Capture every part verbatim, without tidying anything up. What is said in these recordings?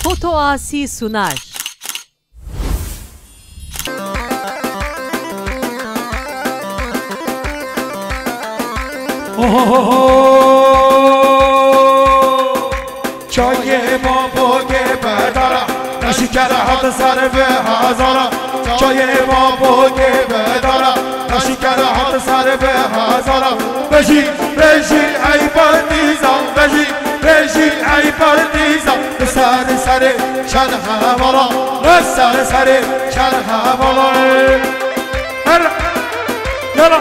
Foto Asi sunar. Çayê ma bogê bedara, neşikere hat ser ve hazara. Çayê ma bogê bedara, neşikere hat ser ve hazara. Bejî, bejî ey partîzan, bejî, bejî ey partîzan. Bi ser serê şer hevala, bi ser serê şer hevala. Her, yala.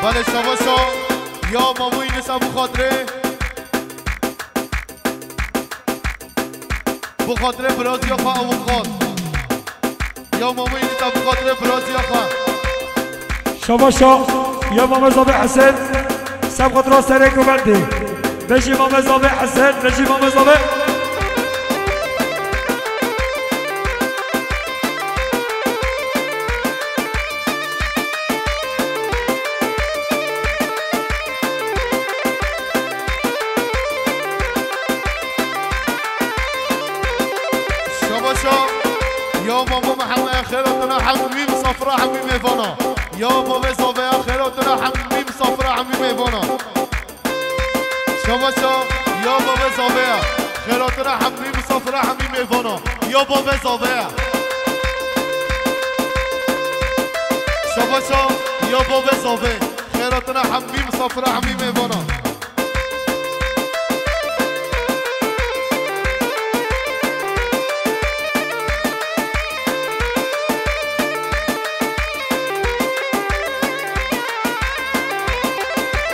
Belê şabaşa, ya mamoyî nisa bi xatirê. Bi xatirê biraziya xwe awiqat. Ya mamoyî nisa bi xatirê biraziya xwe. Şabaşa, ya Mame Zavê Hesen, ser xwe dira serê govendê. Bejî Mame Zavê Hesen, bejî Mame Zavê. Şabaşa, ya Mamo Mihemed, xêra tune hemî misafira, hemî mêvana. Ya Mame Zaveya, xêra tune hemî misafira, hemî mêvana. Şabaşa, ya Mame Zaveya, xêra tune hemî misafira, hemî mêvana. Ya Mame Zaveya. Şabaşa, ya Mame Zave, xêra tune hemî misafira, hemî mêvana.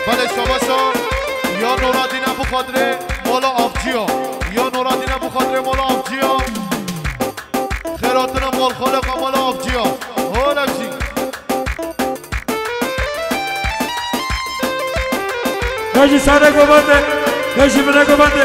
Belê şabaşa, ya Noradîne bi xatirê mala avciya. Ya Noradîne bi xatirê mala avciya. Xêra tune malxalê xwe mala avciya. Holek jî. Bejî sare govende. Bejî mine govende.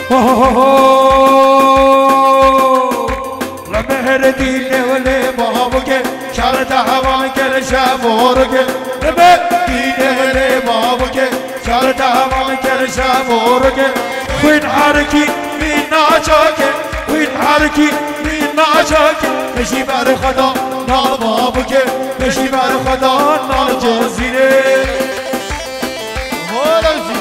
Ho, ho, ho, ho. Li mehr dînê welê babuke, şar te hevan ker şevorke. Li mehr dînê welê babuke, şar te hevan ker şevorke. Xwîn herkî mîna çake, xwîn herkî mîna çake. Meşî ber xwe da nal babuke, meşî ber xwe da nal cozîrê. Hola jî.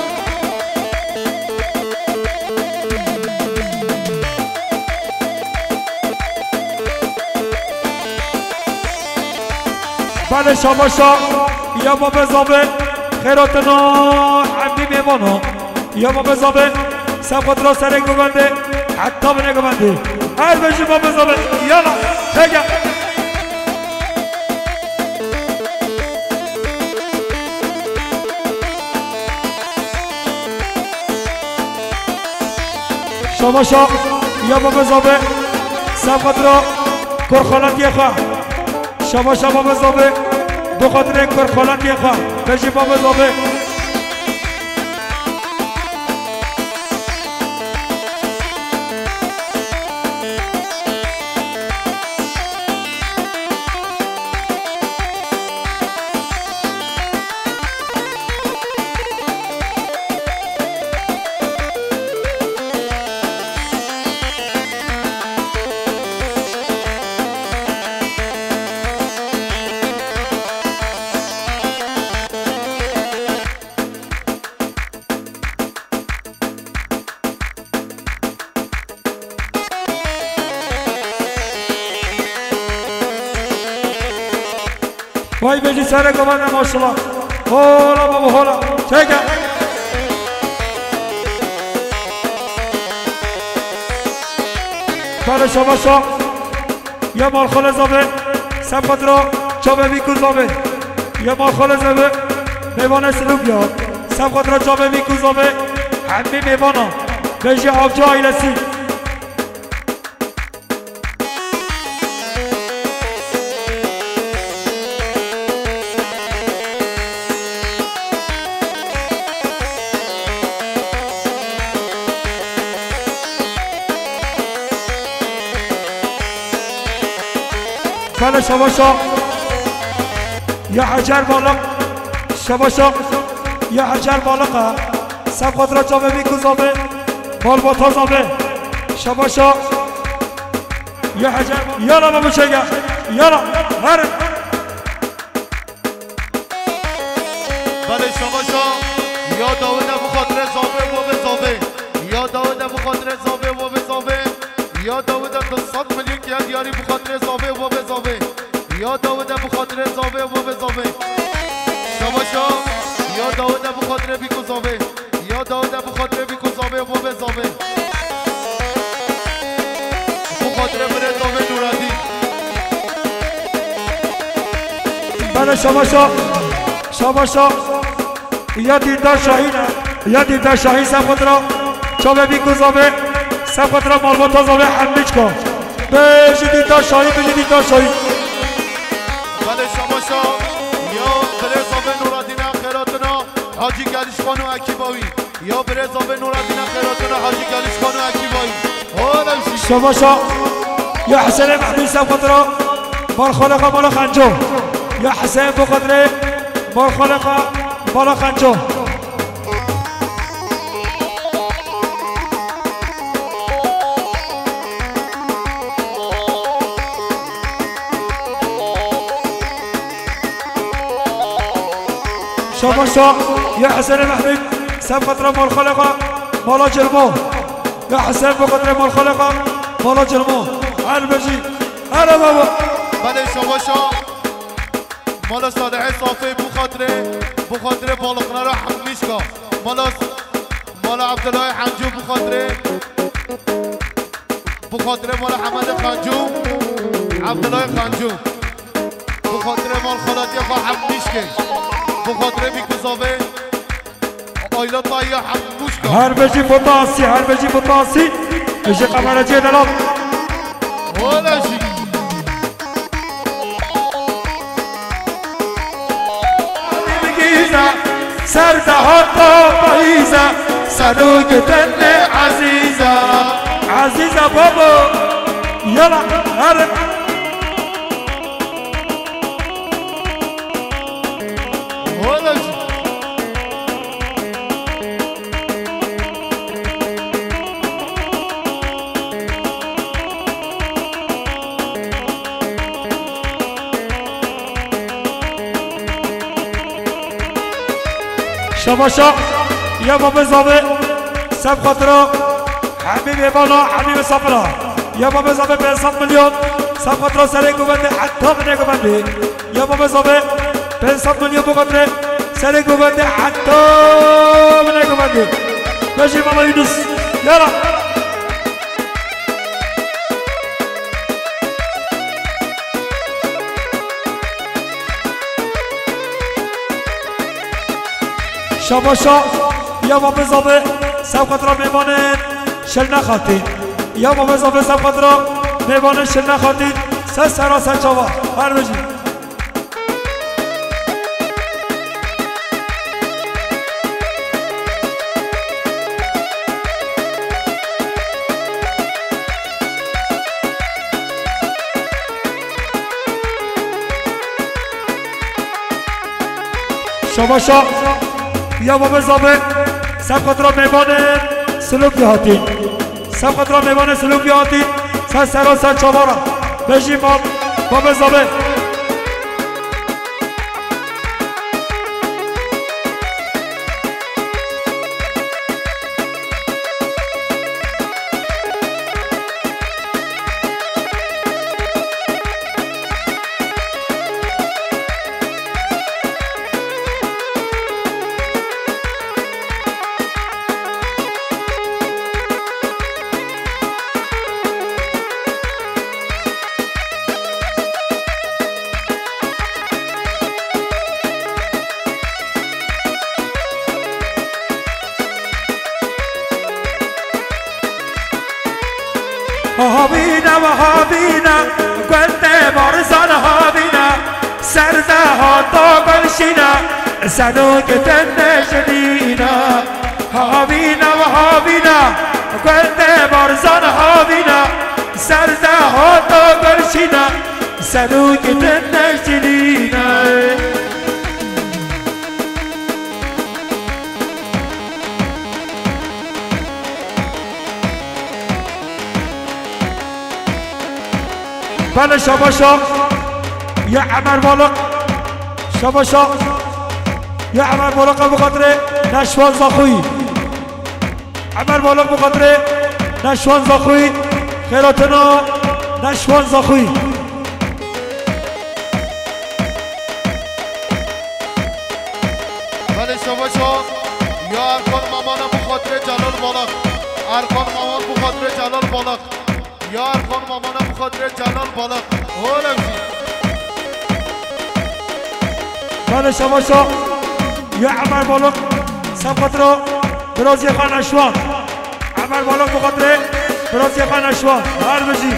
Belê şabaşa, ya Mame Zave, xêra tune hemî mêvana. Ya Mame Zave, ser xwe dira serê govendê, heta binê govendê. Her bejî Mame Zave, yala, teke. Şabaşa, ya Mame Zave, ser xwe dira kurxalatiyê xwe. Şabaşa Mame Zave, bi xatirê kurxalatiyê xwe. Bejî Mame Zave. Vay bejî serê govende maşallah. Hola baba hola. Çeke. Kare şabaşa. Ya Malxole Zave, ser xwe dira çavê Mîkû Zave. Ya Malxole Zave, mêvanê Silûk ya. Ser xwe dira çavê Mîkû Zave. Emî mêvana, bejê Avcı ailesi. Fele şevaşa. Ya Hecer Balık. Şevaşa. Ya Hecer Balık. Seb xatıra çavê bî ku zavê. Malbata zavê. Şevaşa. Ya Hecer. Yala baba çeke. Yala. Her. Belê şevaşa. Ya Dawide bi xatirê zavê û bavê zavê. Ya Dawide bi xatirê zavê û bavê zavê. Ya Dawide du sed milyon ke diyarî bi xatirê zavê û bavê zavê. Ya Dawide bi xatirê zavê û bavê zavê. Şevaşa. Ya Dawide bi xatirê bîk û zavê. Ya Dawide bi xatirê bîk û zavê û bavê zavê. Bi xatirê birê zavê Nuradîn. Bele şevaşa, şevaşa. Ya Dîldar Şahîn e. Ya Dîldar Şahîn seb xatıra. Çavê bîk û zavê. Seb xatıra malbata zavê hemîçka. Bejî Dîldar Şahîn, bejî Dîldar Şahîn. Bele şevaşa. Ya birê zavê Nuradîn e xêratina. Hacî Gelişxan û ekîba wî. Ya birê zavê Nuradîn e xêratina Hacî Gelişxan û ekîba wî. Ola wî. Şevaşa. Ya Hüseyin Mehmûd seb xatıra. Barxalê xwe mala Xenco. Ya Hüseyin bu xatirê. Barxalê xwe mala Xenco. Şevaşa ya Hüseyin Mehmûd, seb xatıra malxalê xwe, mala Cirmo. Ya Hüseyin bu xatirê malxalê xwe, mala Cirmo. Her bejî, her baba. Belê şevaşa. Mala Salihê Safê bu xatirê, bu xatirê balıklara hemîşka. Mala, mala Abdullah Hancû bu xatirê. Bu xatirê mala Hemedê Xancû, Abdullah Xancû. Bu xatirê mal xalatiya xwe hemîşkê. Bu xatirê bîk û zavê. Ayla tayya hemûşka. Her bejî potasî, her bejî potasî. Ji kameraciyê delal. Ola jî. Bigîza, ser dehata payîza, serok tenê ezîza. Ezîza babo, yala her. Ola jî. Şebaşa ya babê zavê seb xatira hemî mêvana, hemî misafira. Ya babê zavê pênc sed milyon seb xatira serê govendê heta binê govendê. Ya babê zavê pênc sed milyon bu xatirê serê govendê heta binê govendê. Bejî Mama Yunus. Yala. Şabaşa ya babê zavê seb xatira mêvanên Şilne Xatîn. Ya babê zavê seb xatira mêvanên Şilne Xatîn. Ser sera ser çava. Her bijî. Şabaşa ya babê zavê seb xatira mêvanên Silûkî Xatîn. Seb xatira mêvanên Silûkî Xatîn. Ser sera ser çavara. Bejî mal babê zavê. Havîne ve havîne, gul tê barzan havîne, ser de hata gulşîne, serokê te neşirîne. Havîne ve havîne, gul tê barzan havîne, ser de hata gulşîne, serokê te neşirîne. Belê şabaşa ya Emer Balık. Şabaşa ya Emer Balık, bi xatirê Neşwan Zaxoyî. Emer Balık, bi xatirê Neşwan Zaxoyî. Xêratina Neşwan Zaxoyî. Belê şabaşa ya Erkan Mamana, bi xatirê Celal Balık. Erkan Maman, bi xatirê Celal Balık. Ya Erkan Mamana, bi xatirê Celal Balık. Hol ew jî. Belê şabaşa ya Emer Balık, ser xatira birazê xwe Neşwan. Emer Balık, bi xatirê birazê xwe Neşwan. Her bijî.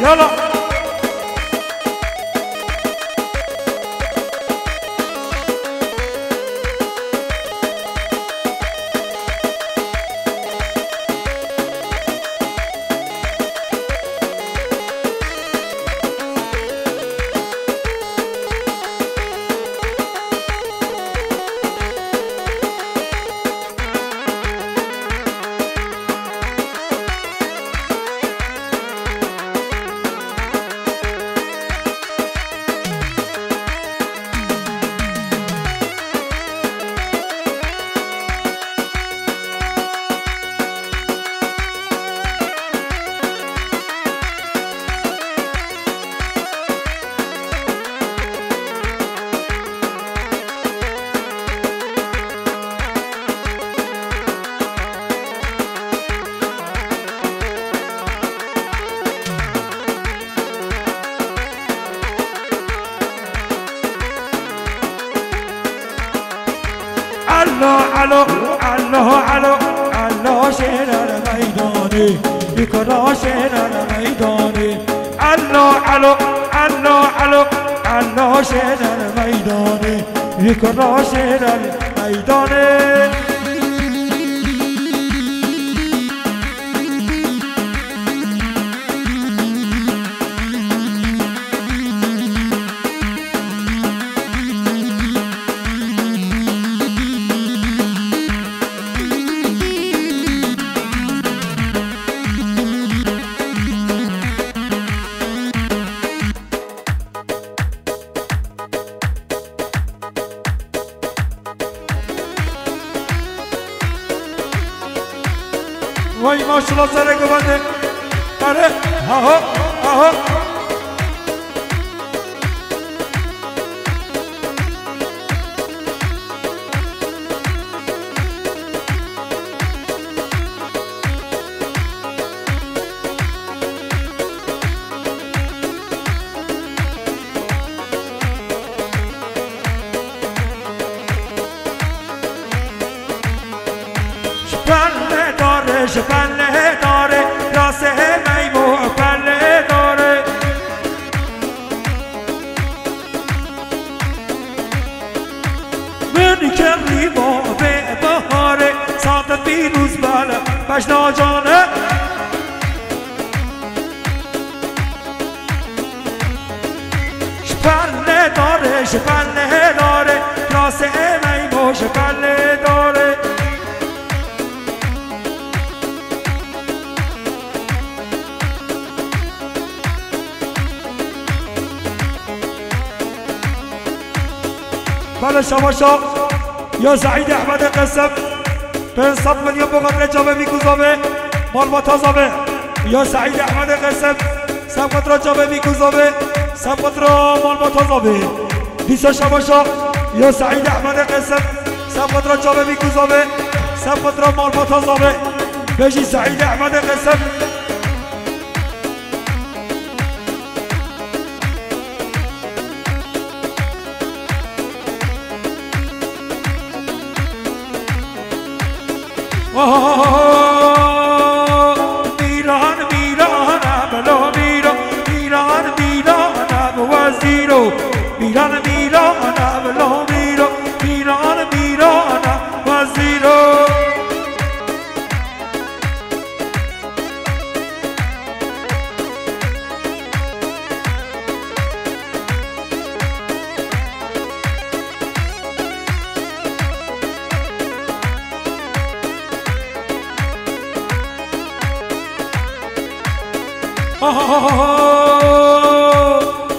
Yala. Elo, elo, elo, elo, elo, şêrel meydanê, bikira şêrel meydanê. Elo, elo, elo, elo, elo, şêrel meydanê, bikira şêrel meydanê. Vay maşallah, serê guvende. Are, aho, aho. Ji pelê dare, ji pelê dare, rastê meymo pelê dare. Min kerî ma vê biharê, sade pîroz bele, bejna cane. Ji pelê dare, ji pelê dare, rastê meymo ji pelê dare. Belê şabaşa ya Seîd Ehmedê Qesem. Pênc sed milyon bo xatirê çavê Mîkû Zavê, malbata Zavê. Ya Seîd Ehmedê Qesem, sed xatira çavê Mîkû Zavê, sed xatira malbata Zavê. Dîsa şabaşa ya Seîd Ehmedê Qesem, sed xatira çavê Mîkû Zavê, sed xatira malbata Zavê. Bêjî Seîd Ehmedê Qesem. Oh, mîran, mîran e,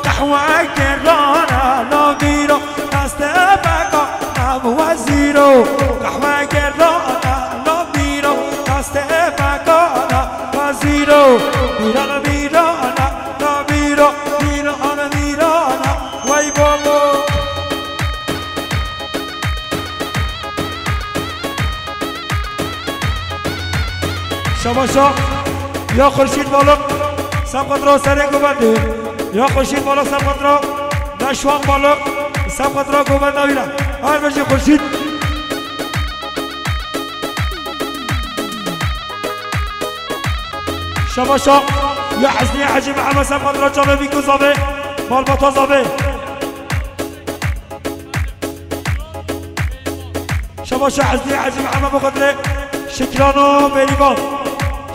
Qehwe gerana navîro, destê beka nav wezîro. Qehwe gerana navîro, destê beka nav wezîro. Mîrana, mîrana, navîro, mîrana, mîrana, wey babo. Şabaşa ya Xurşîd Balık, semqetra serê govendê. Ya Xurşîd Balık, semqetra Neşwan Balık, semqetra govenda wî re. Her bijî Xurşîd. Şabaşa ya Hesnî Hecî Mihemed, semqetra çavê Bîku Zavê, malbata Zavê. Şabaşa Hesnî Hecî Mihemed bi xatirê Şikran û Bêrîvan.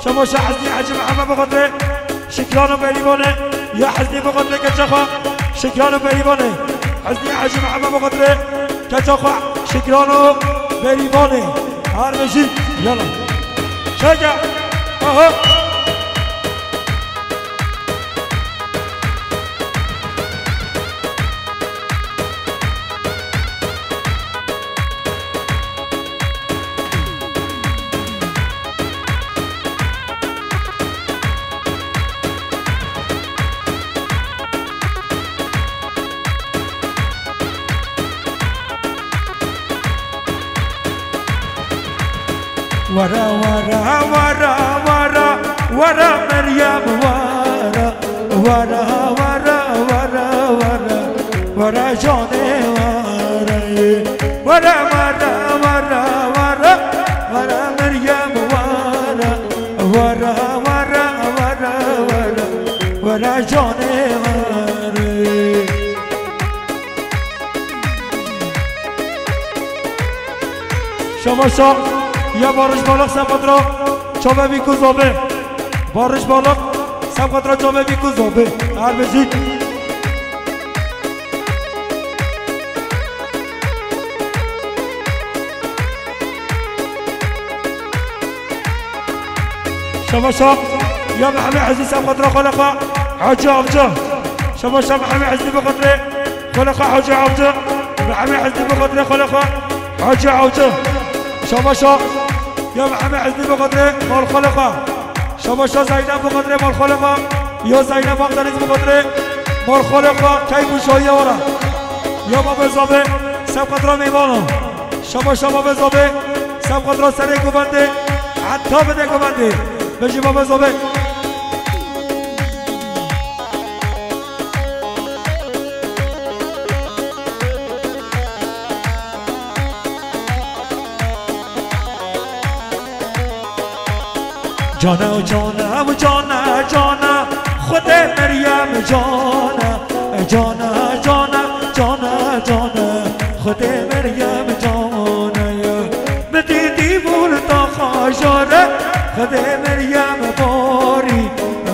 Şabaşa Hesnî Hecî Mihemed bi xatirê Şikran û Bêrîvanê. Ya Hesnî bi xatirê keça xwe Şikran û Bêrîvanê. Hesnî Hecî Mihemed bi xatirê keça xwe Şikran û Bêrîvanê. Her bijî. Yala. Çeke. Aha. Were, were, were, were, were Meryem, were. Were, were, were, were, were canê, were. Were, were, were, were, were Meryem, were. Were, were, were, were, were canê, were. Şabaşa ya Barış Balık, semqetra çavê Bîku Zavê. Barış Balık, semqetra çavê Bîku Zavê. Her bijî. Şabaşa ya Mehemê Hecî, semqetra xalê xwe Hacî Avcı. Şabaşa Mehemê Hecî bi xatirê xalê xwe Hacî Avcı. Mehemê Hecî bi xatirê xalê xwe Hacî Avcı. Şabaşa ya Mehemê Hecî bi xatirê malxalê xwe. Şabaşa Zeynep bi xatirê malxalê xwe. Ya Zeynep Akdeniz bi xatirê malxalê xwe. Keyf û şahiya were. Ya Babê Zavê, semqetra mêvana. Şabaşa Babê Zavê, semqetra serê govendê, heta bide govendê. Bijî Babê Zavê. Cana, cana, cana, cana, Xwedê Meryem cana, cana, cana, cana, cana, Xwedê Meryem cana ye. Min dîtî bûn taxa jare, Xwedê Meryem barî,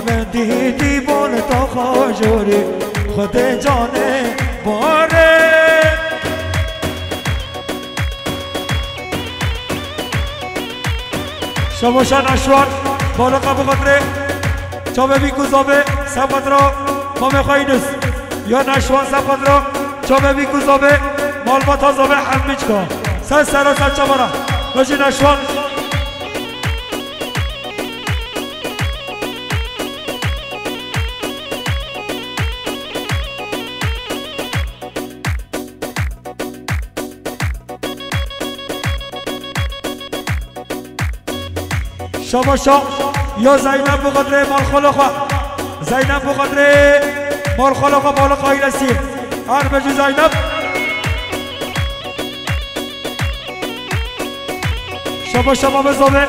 min dîtî bûn taxa jare, Xwedê canê barê. Şabaşa Neşwan, Balıka bi xatirê çavê Bîku Zavê, semqetra mamê xwe Yunus. Ya Neşwan, semqetra çavê Bîku Zavê, malbata Zavê Hemîçka. Ser sera ser çavara. Bijî Neşwan. Şabaşa ya Zeynep bi xatirê malxala xwe. Zeynep bi xatirê malxala xwe, Balık ailesi. Her bijî Zeynep. Şabaşa Babê Zavê.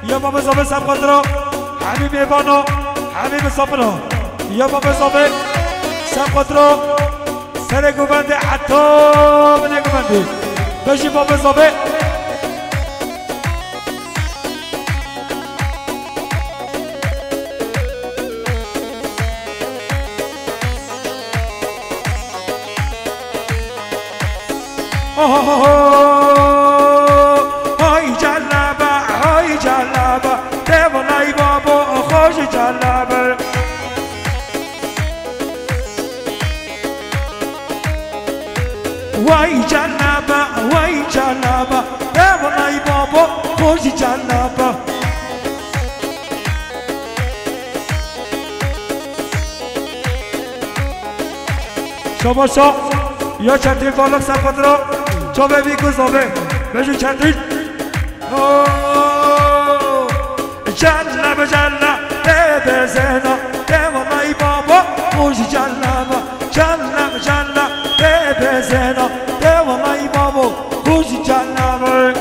Ya Babê Zavê, semqetra Hemî mêvana, Hemî misafira. Ya Babê Zavê, semqetra serê govendê heta binê govendê. Bijî Babê Zavê. Ohohoho, hay cellebe, hay cellebe, tê vilay babo, xweş cellebe. Çabaşa ya Çetin Varlık Sepatra, çavê vî ku zavê, bêjî Çetin. Oh, celle bi celle, tê bezena, tê wellahî babo, xwe jî celle be, celle bi celle, tê bezena, tê wellahî babo, xwe jî celle be.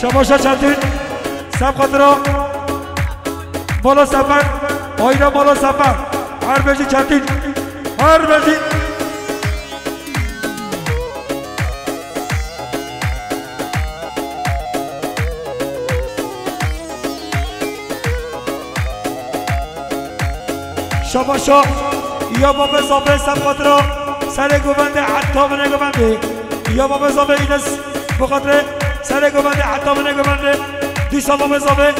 Şabaşa Çetin, Seb Xatira, Mala Sefer, Ayna Mala Sefer, her bêjî Çetin, her bêjî. Şabaşa ya Babê Zavê Seb Xatira, serê govendê heta binê govendê. Ya Babê Zavê Înes bi xatirê serê govendê heta binê govendê. Dîsa Babê Zavê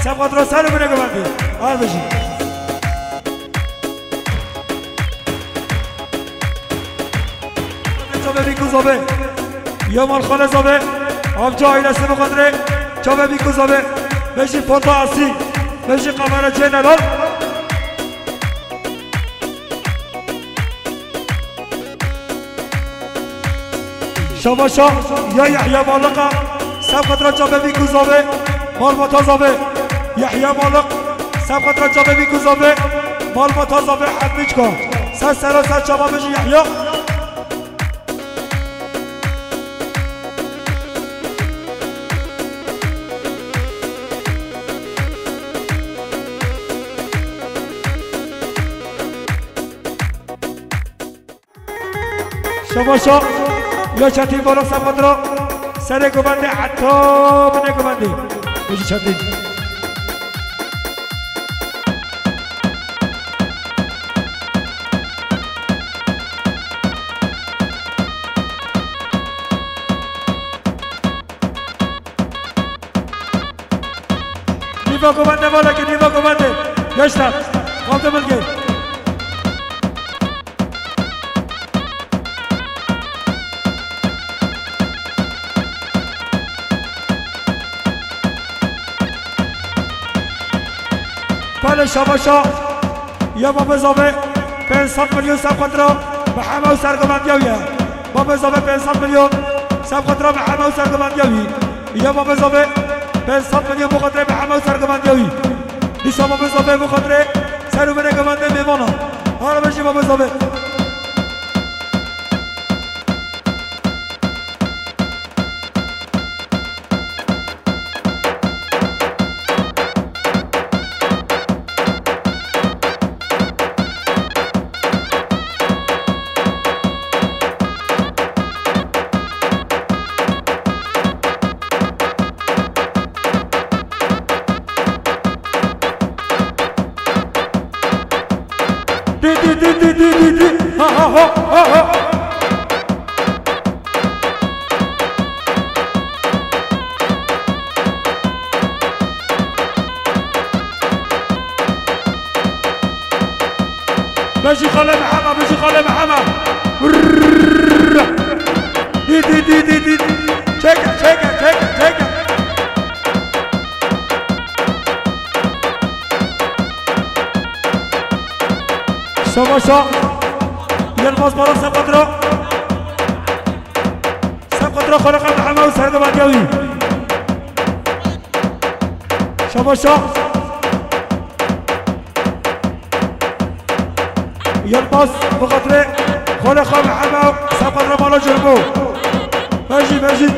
Seb Xatira ser û binê govendê. Her bijî. Çavê Bîkû Zavê, ya Malxane Zavê, avca ailesi bi xatirê çavê Bîkû Zavê, bêjî Fata Asî, bêjî kameraciyê Nelal. Şabaşa ya Yehya Maliqa, Seb Xatira çavê Bîkû Zavê, Malbata Zavê, Yehya Maliq, Seb Xatira çavê Bîkû Zavê, Malbata Zavê Hemîçka. Ser sera ser çava bêjî Yehya. Şabaşa ya Çetîn Baran Seb Xatira, serê govendê heta binê govendê. Bêjî Çetîn. Nîva govendê malekê, nîva govendê. Gençler, kalkın bölgeye. Pele şabaşa ya Babê Zavê pênc sed milyon Seb Xatira bi hema û sergovendiya wî ye. Babê Zavê pênc sed milyon Seb Xatira bi hema û sergovendiya wî. Ya Babê Zavê pênc sed milyon bi xatirê bi hema û sergovendiya wî. Dîsa Babê Zavê bi xatirê ser û binê govendê mêvana. Hara bêjî Babê Zavê. Dî, dî, dî, dî, dî, dî, dî. Ha, ha, ha, ha, ha. Bêjî Xalê Mihema, bêjî Xalê Mihema. Brrrr. Dî, dî, dî, dî, dî. Çeke, çeke, çeke, çeke. Şabaşa. Yilmaz Baran Seb Xatira. Seb Xatira Xaliqa Mihema û sergovendiya wî. Şabaşa. Yilmaz bi xatirê Xaliqa Mihema û Seb Xatira mala Cirmo. Bêjî, bêjî.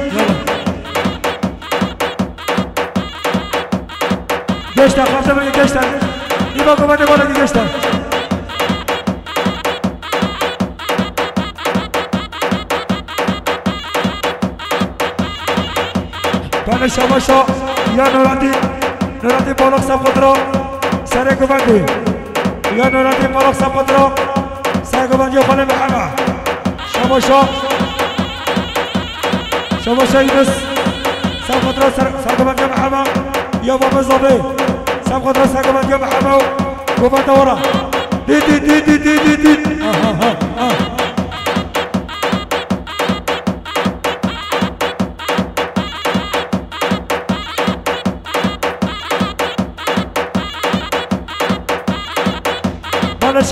Gençler, xafte bigin gençler. Nîva govendê malekê gençler. Pele şabaşa ya Nurettin, Nurettin Balık Seb Xatira, serê govendê. Ya Nurettin Balık Seb Xatira, serê govendê Xalê Mihema. Şabaşa. Şabaşa Yunus. Seb Xatira ser, serê govendê Mihema. Ya Babê Zavê. Seb Xatira serê govendê Mihema. Govenda wara. Dî, dî, dî, dî, dî, dî. Aha, ha, ha.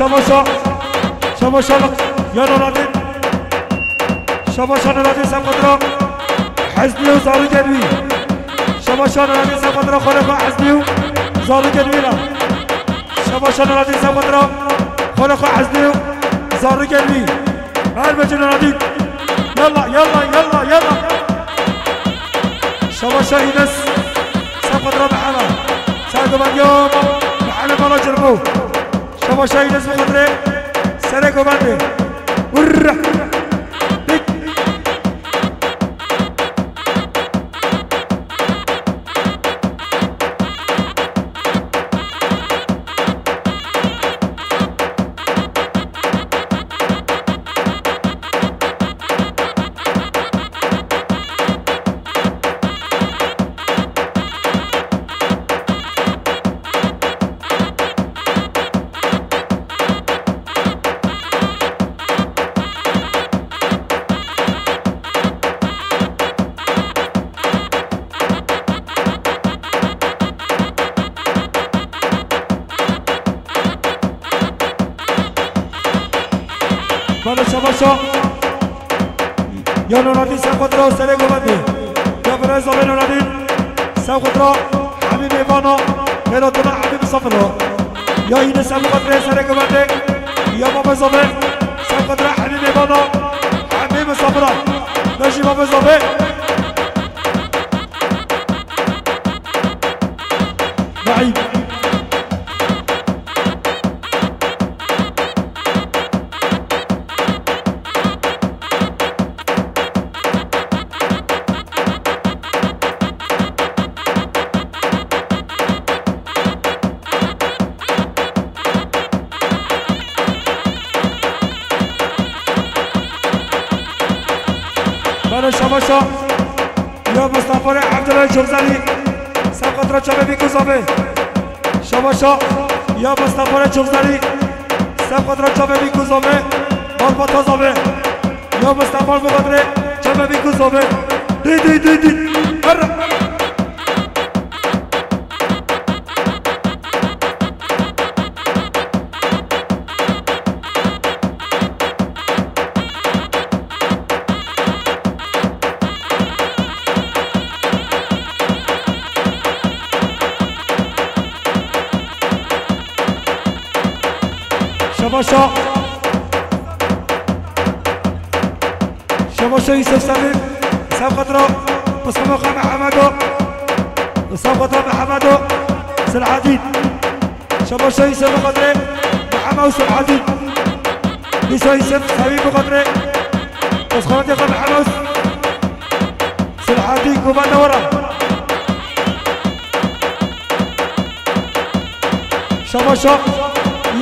Şabaşa, şabaşa, ya Nuradîn. Şabaşa Nuradîn, ser qatra Heznî û zarokên wî. Şabaşa Nuradîn, ser qatra xalê xwe Heznî û zarokên wî re. Şabaşa Nuradîn, ser qatra xalê xwe Heznî û zarokên wî. Her bêjin Nuradîn. Yalla, yalla, yalla, yalla. Şabaşa Înes, ser qatra Mihemed. Ser gumandiya Mihemed bala Cirbo. Şabaşa Înes bi qadrê serê govendê. Urra. Dik. Bale şabaşa. Ya Nuradîn, ser qatra serê govendê. Ya birêz Zobê Nuradîn, ser qatra hemî mêvana, mêlatona hemî misafira. Ya Înes, ser qatra serê govendê. Ya Babê Zobê, ser qatra hemî mêvana, hemî misafira. Bêjî Babê Zobê. Naîm. Bale şabaşa. Ya Mustafa Rê Abdullah Çokzali, ser qatra çavê Bîk û Zobê. Şabaşa. Ya Mustafa Rê Çokzali, ser qatra çavê Bîk û Zobê. Malbata Zobê. Ya Mustafa bi qadrê çavê Bîk û Zobê. Dî, dî, dî, dî. Her. Şabaşa. Şabaşa Yusuf Semî, ser qatra Pisxima Xwe Mihemedo, ser qatra Mihemedo Silhedîn. Şabaşa Yusuf bi qadrê Mihemed û Silhedîn. Dîsa Yusuf Semî bi qadrê Pisxima Xwe Mihemed û Silhedîn, govenda we re. Şabaşa.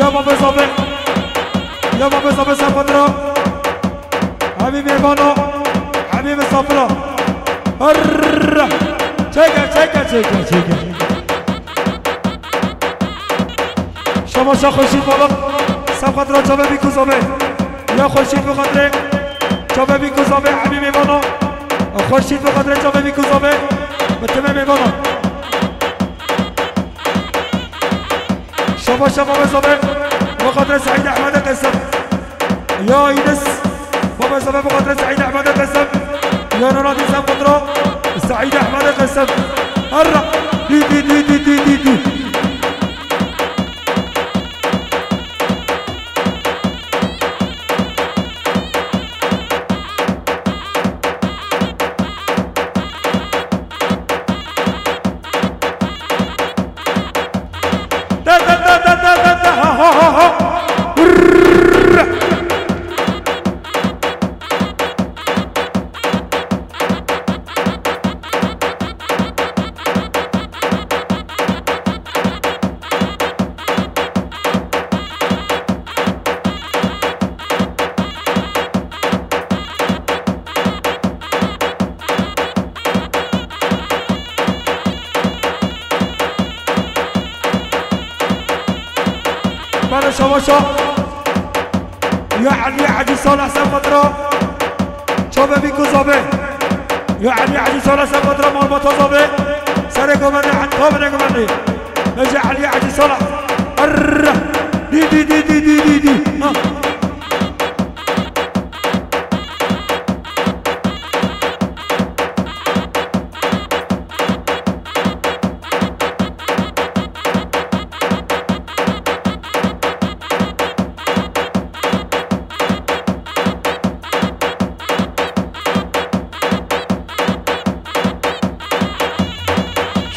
Ya Babê Zobê. Ya Babê Zobê, ser qatra. Hemî mêvana, hemî misafira. Hırr! Çeke, çeke, çeke, çeke. Şabaşa Xurşîd Balık, ser qatra çavê Bîk û Zobê. Ya Xurşîd bi qadrê çavê Bîk û Zobê, hemî mêvana. Xurşîd bi qadrê çavê Bîk û Zobê, bi timê mêvana. Şabaşa Babê Zobê, bi qadrê Seîd Ehmedê Qesim. Ya Înis, Babê Zobê bi qadrê Seîd Ehmedê Qesim. Ya Nuradîn, ser qatra Seîd Ehmedê Qesim. Herra. Dî, dî, dî. Bale şabaşa. Ya Elî Hecî Salih, ser qatra çavê Bîk û Zobê. Ya Elî Hecî Salih, ser qatra malbata Zobê. Serê govendê, heta binê govendê. Bêje Elî Hecî Salih. Err. Dî, dî, dî, dî, dî, dî, dî. Ha.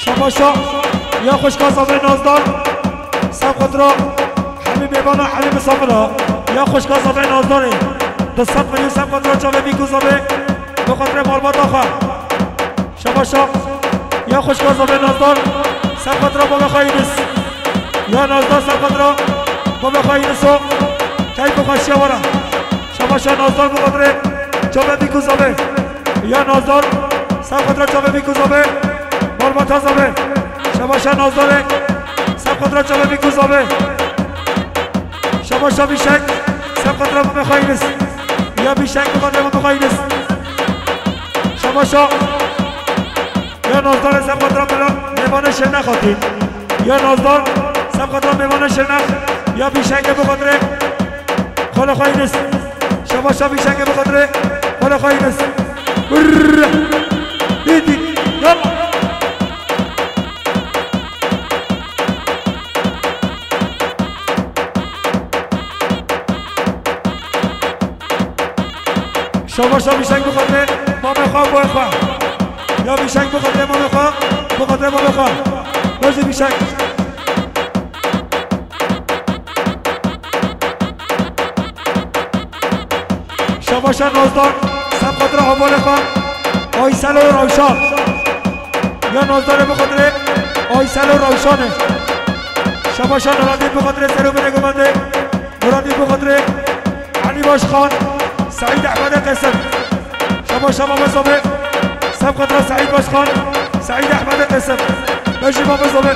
Şabaşa ya xwişka zavê Nazdar, Sevqedra Hemî mêvana Hemî misafira ya xwişka zavê Nazdarê. Du sed milyon Sevqedra çavê bîk û zavê bi xatirê malbata xwe. Şabaşa ya xwişka zavê Nazdar, Sevqedra bavê xwe Yînis. Ya Nazdar Sevqedra bavê xwe Yîniso. Keyf û xweşiya were. Şabaşa Nazdar bi xatirê çavê bîk û zavê. Ya Nazdar, Sevqedra çavê bîk û zavê. Malbata zavê. Şabaşa Nazdarê, Sevqedra çavê bîk û zavê. Şabaşa Bîşek, Sevqedra mamê xwe Yînis. Ya Bîşek bi xatirê mamê xwe Yînis. Şabaşa. Ya Nazdarê Sevqedra mela mêvanê şêrnex hatî. Ya Nazdar, Sevqedra mêvanê şêrnex. Ya Bîşekê bi xatirê xwelê xwe Yînis. Şabaşa Bîşekê bi xatirê xwelê xwe Yînis. Brrr. Dî, dî. Yalla. Şabaşa Bîşek bi xatirê mamê xwe, boyê xwe. Ya Bîşek bi xatirê mamê xwe, bi xatirê mamê xwe. Bejî Bîşek. Şabaşa Nazdar, Sevqedra hevalê xwe, Aysel û Rewşan. Ya Nazdarê bi xatirê Aysel û Rewşanê. Şabaşa Nuradîn bi xatirê ser û binê gumendê. Nuradîn bi xatirê Elî Başkan, Seîd Ehmedê Qêsim. Şabaşa Mamê Zavê, Sevqedra Seîd Başkan, Seîd Ehmedê Qêsim. Bejî Mamê Zavê.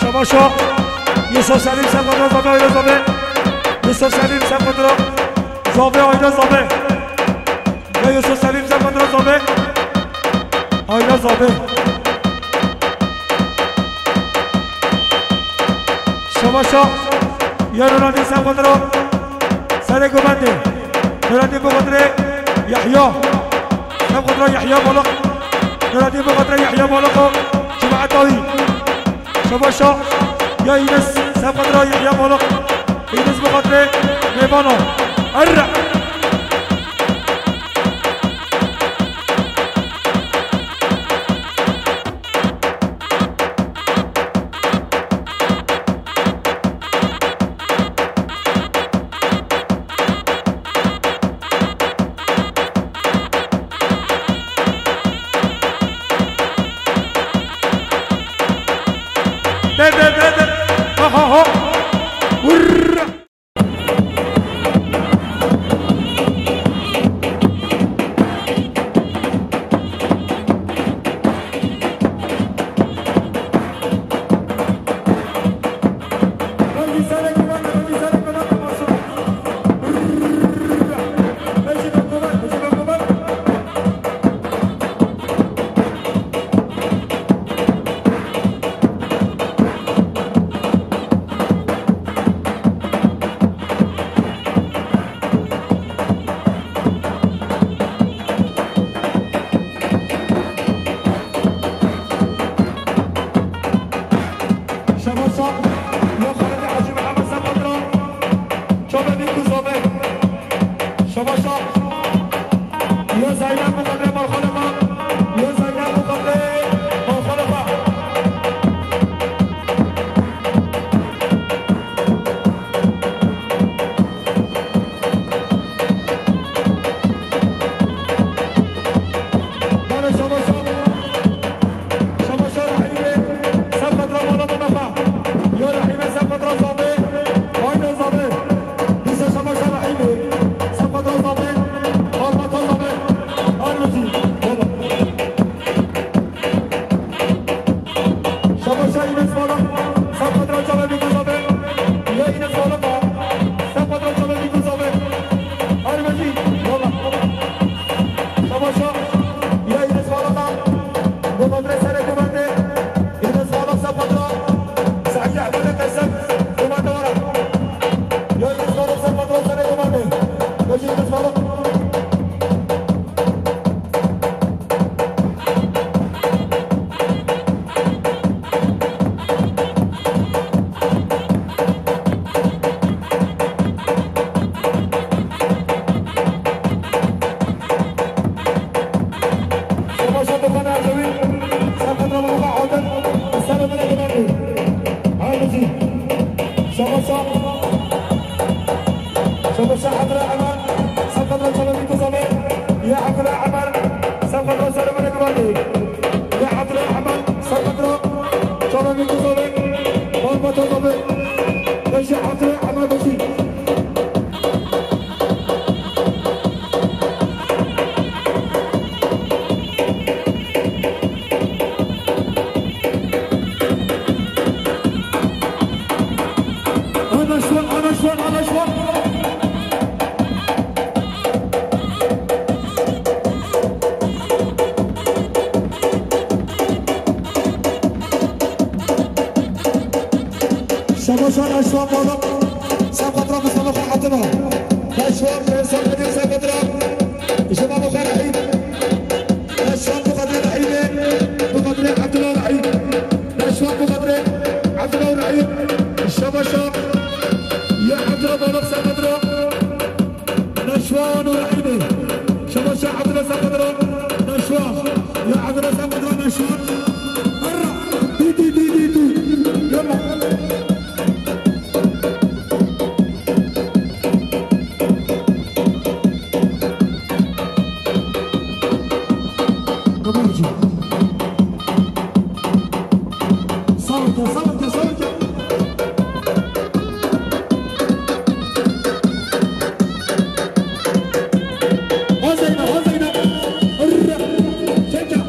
Şabaşa Yusuf Selim Sevqedra Zavê, Ayla Zavê. Yusuf Selim Sevqedra Zavê, Ayla Zavê. Ya Yusuf Selim Sevqedra Zavê, Ayla Zavê. Şabaşa ya Nuradîn Sevqedra Serê Gumendê. Nuradîn bi xatirê Yahya. Sevqedra Yahya Balık. Nuradîn bi xatirê Yahya Balık û cemaeta wî. Şabaşa ya Yînis Sevqedra Yahya Balık. Yînis bi xatirê mêvana. Erre! De, de, de, de. Ha, ha, ha. Vurr. Emer, Sefetra Seremene Güvenli. Ya Abdullah Emer, Sefetra. Çalan Yıldız abi. Muhammed Azabi. Beşi Abdullah Emer Beşi. Anlaşılan, anlaşılan, anlaşılan. Şabaşan Aşlan Balık, Sefetra Mustafa Hatıma. Aşlan, ben Sefetra, Sefetra. İşte Baba Ferahim. Aşlan bu kadar Rahim'e, bu kadar Abdullah Rahim. Aşlan bu kadar Abdullah Rahim. Şabaşan, ya Abdullah Balık Sefetra. Neşwan û Rehîmê. Şebaşa Abdullah Sefedra. Neşwan. Ya Abdullah Sefedra Neşwan. Herra. Dû, dû, dû, dû, dû. Yalla. Kabarcı. Sağ ol, sağ ol, sağ ol. Hazayna, hazayna. Hırra. Çeka.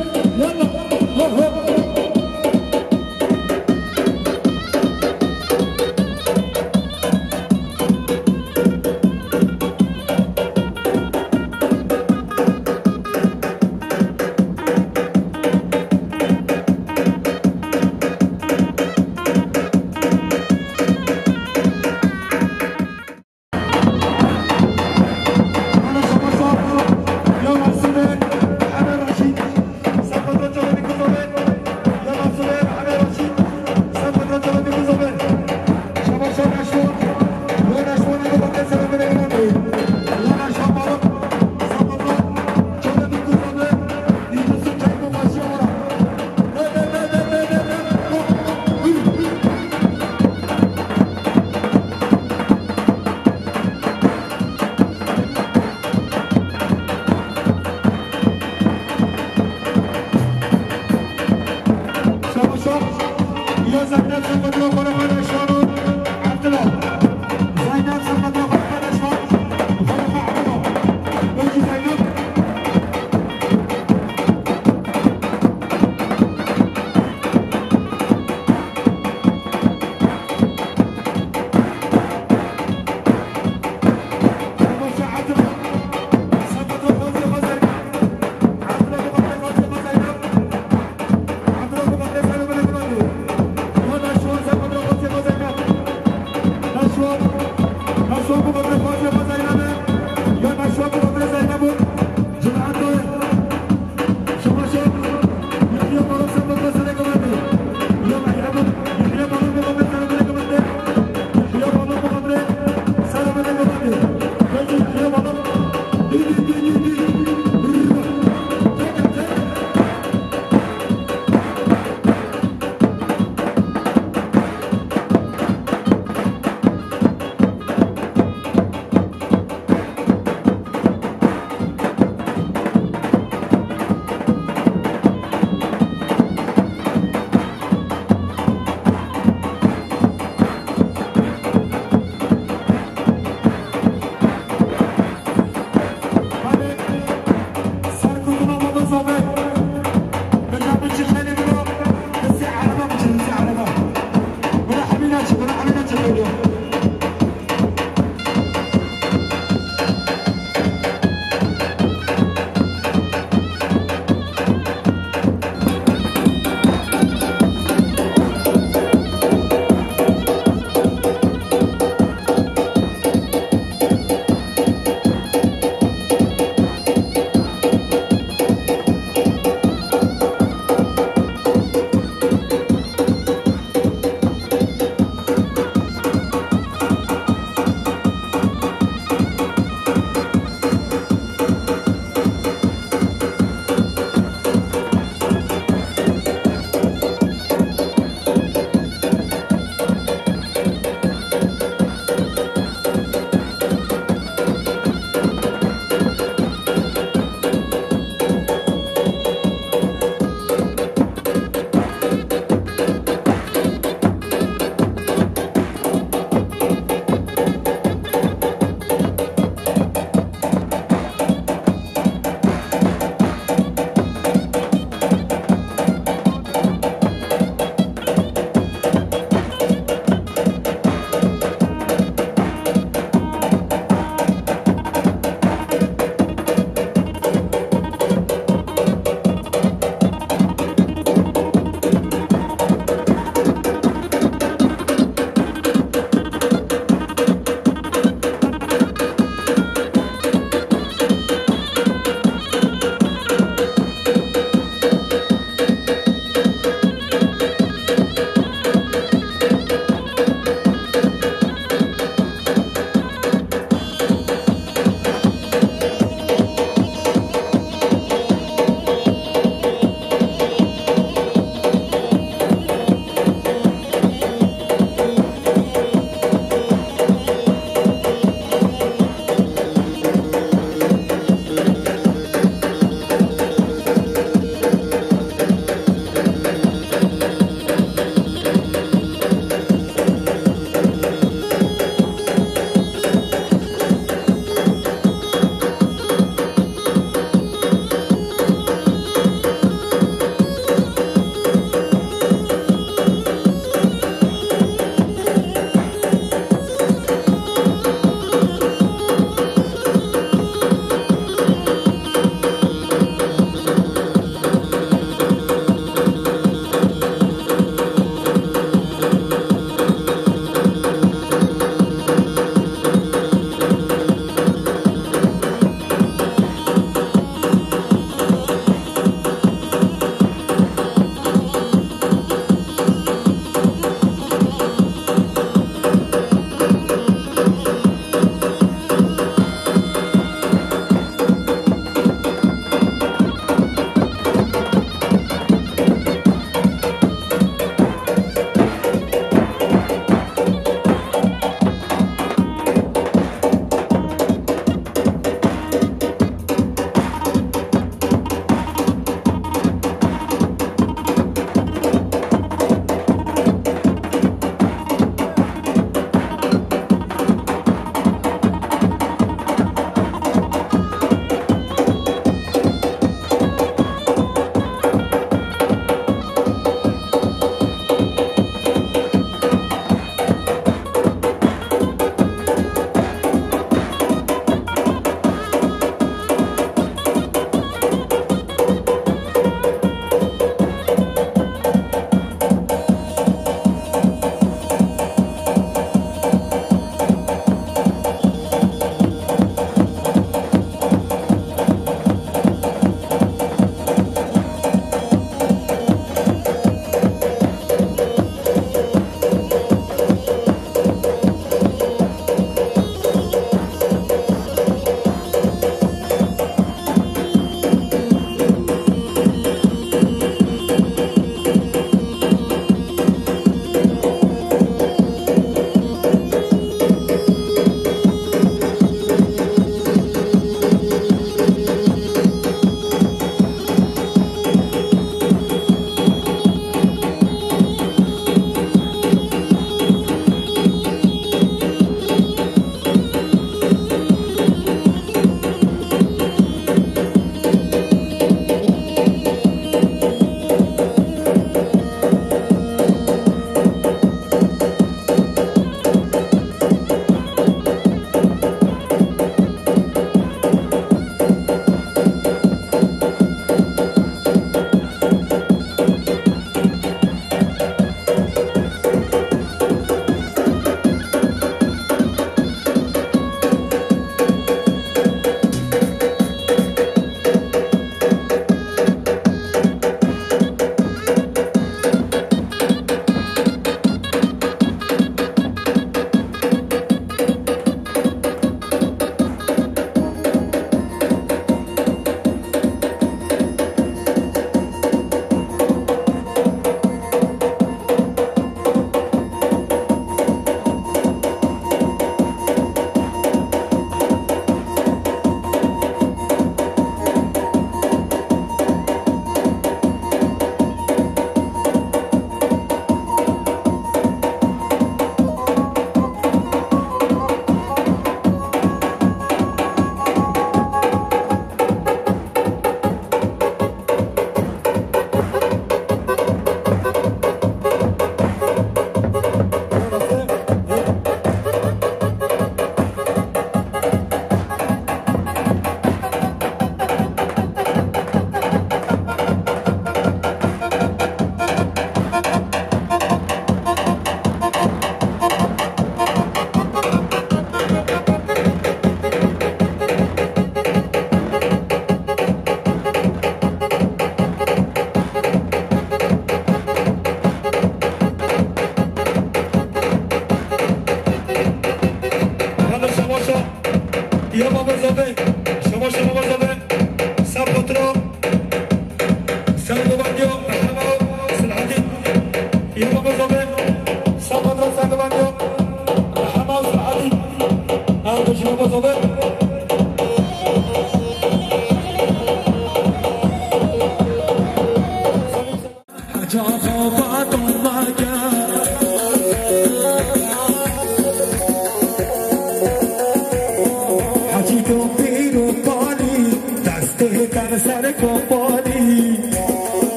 Yalla. Ho, ho.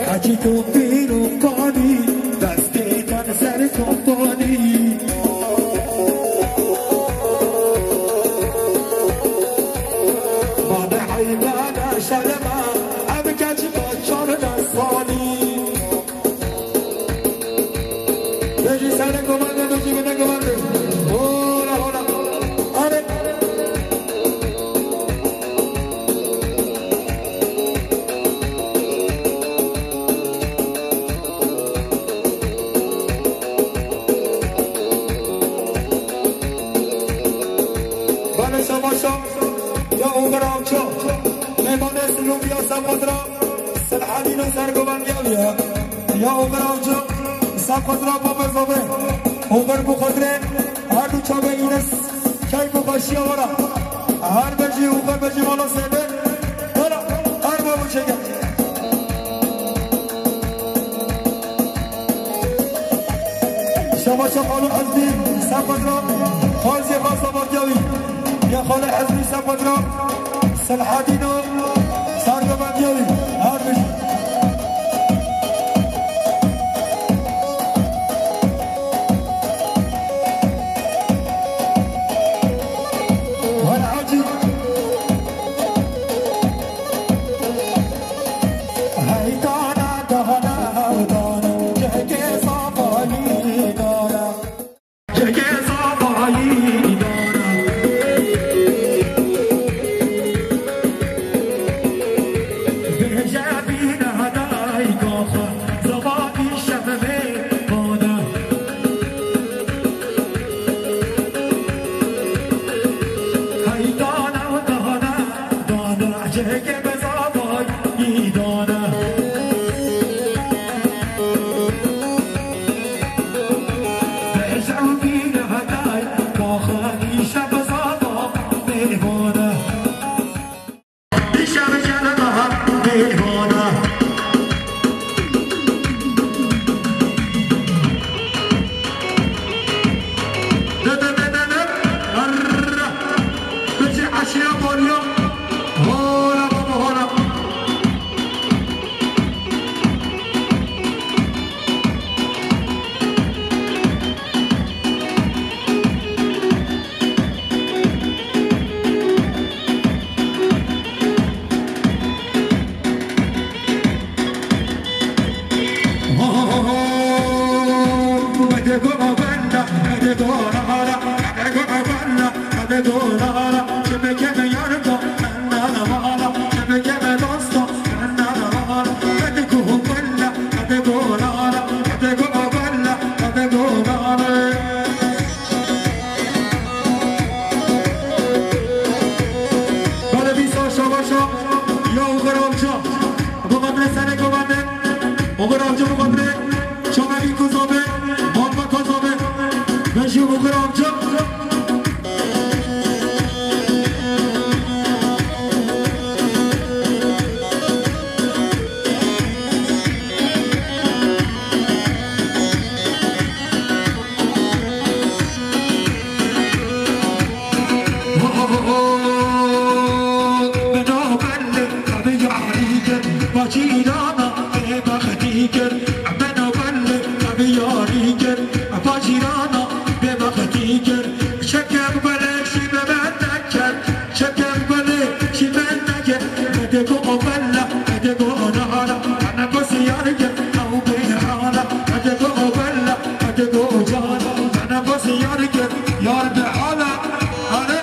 Hecî tu pîr û kanî, destê te li ser kopanî. Bade heybane şerema, ev keç çar destvanî. Bêjî sene komande, bêjî bine komande. Hola, hola. Are. Bale şabaşa ya Omer Avcı. Mêvanê Silûbiya Sefqatra. Selhadîno sergovendiya wî ye. Ya Omer Avcı, Sefqatra Babe Zabe. Omer bi xatirê her du çavê Înes keyf û xweşiya we re. Her bejî û her bejî mala sêde. Wela, her babo çeke. Şabaşa Xalo Ezdî, Sefqatra. Xalzê xasa Batyawî. Ya Xalo Ezdî, Sefqatra. Selhadîno, sergovendiya wî, her bijî. Her acî. Hey dana, dana, dana, cihekê safayî dana. Çekê zavayî dana. Bêje bîne dayka xwe, zavayî şevê bana. Hey dana, dana, dana, çekê zavayî dana. Bale dîsa şabaşa ya Oxir Avca. Bi xatirê serê govende. Oxir Avca bi xatirê çavê Îko Zabe, malbata Zabe. Bejî Oxir Avca. Bacîrana bêbextî kir, beno belê biyarî kir, bacîrana bêbextî kir. Çekem belê şî bebendek kir. Çekem belê çî bendeke, hede go o bella, hede go o nahara, ana go siyarke, ew bê hala, hede go o bella, hede go o cara, ana go siyarke, yar be hala, hale.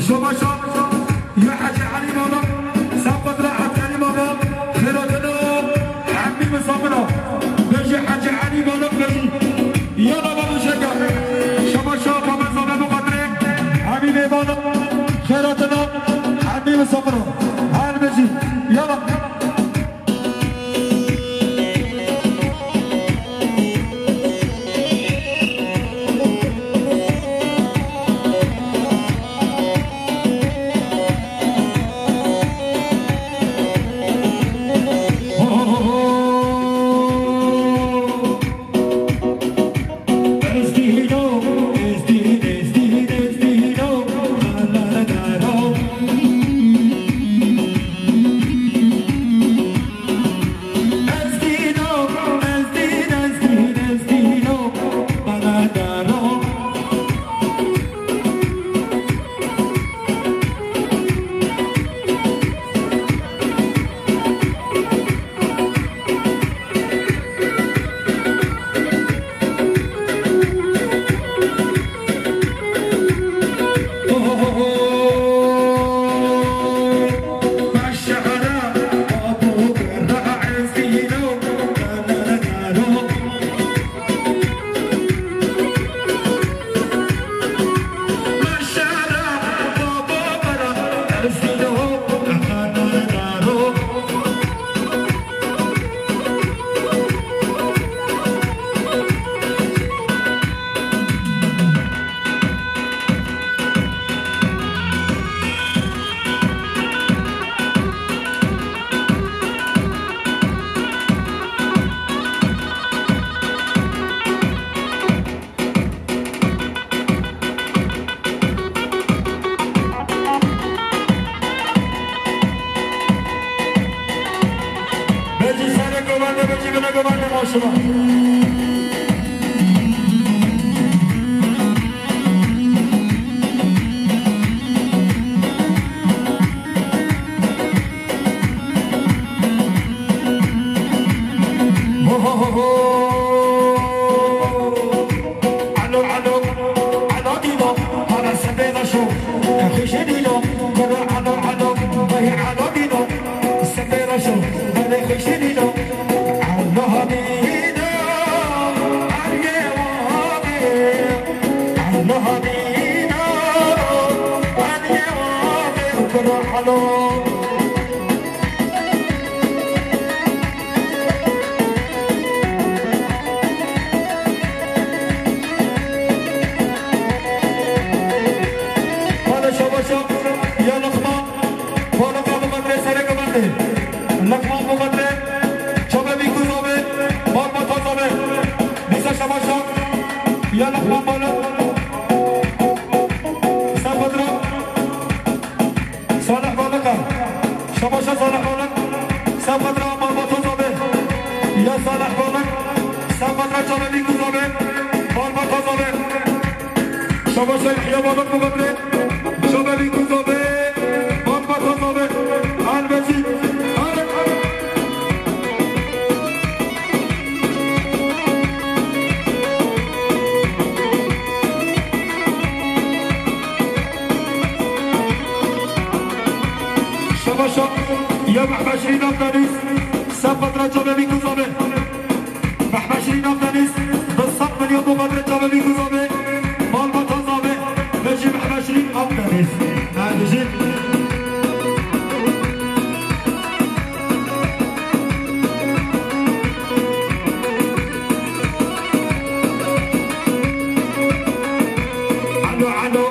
Şabaşa ya Hecî Elî Malak, Sefqet Rehet Elî Malak, xêratina hemî misafira. Bêjî Hecî Elî Malak bêjî. Yala babo şeker. Şabaşa Babezade Muqadre, hemî mêvana, xêratina hemî misafira. Her bêjî. Yala. Bêjî serê govende, bêjî binê govende, maşallah. Ho, ho, ho, ho. Alo, alo, alo, dîno, hala sebe da şo, xişê dîno, koro alo, alo, vay alo, dîno, sebe da şo, vay xişê dîno, alo, dîno, ariye, ariye, alo, dîno, ariye, ariye, koro alo. Hadi şabaşa ya Luqman, Luqman Muqadre sereke bende. Luqman Muqadre, çabe bî ku zabe, barba ta zabe. Dîsa şabaşa ya Luqman Balak. Sen Badra. Salih Balıka. Şabaşa Salih Balık. Sen Badra Barba Toz abi. Ya Salih Balık. Sen Badra Çaleli Kuz abi. Barba Toz abi. Şabaşa Yahya Balık Mugandre. Çaleli Kuz abi. Barba Toz abi. Elbeci. Elbeci. Şabaşa ya Mehmet Şirin Akdeniz, sen Badra Çaleli Kuz abi. Mehmet Şirin Akdeniz, bi sed milyon bu Badra Çaleli Kuz abi. Malbata abi, Mecid Mehmet Şirin Akdeniz. Hadi Mecid. Alo, alo.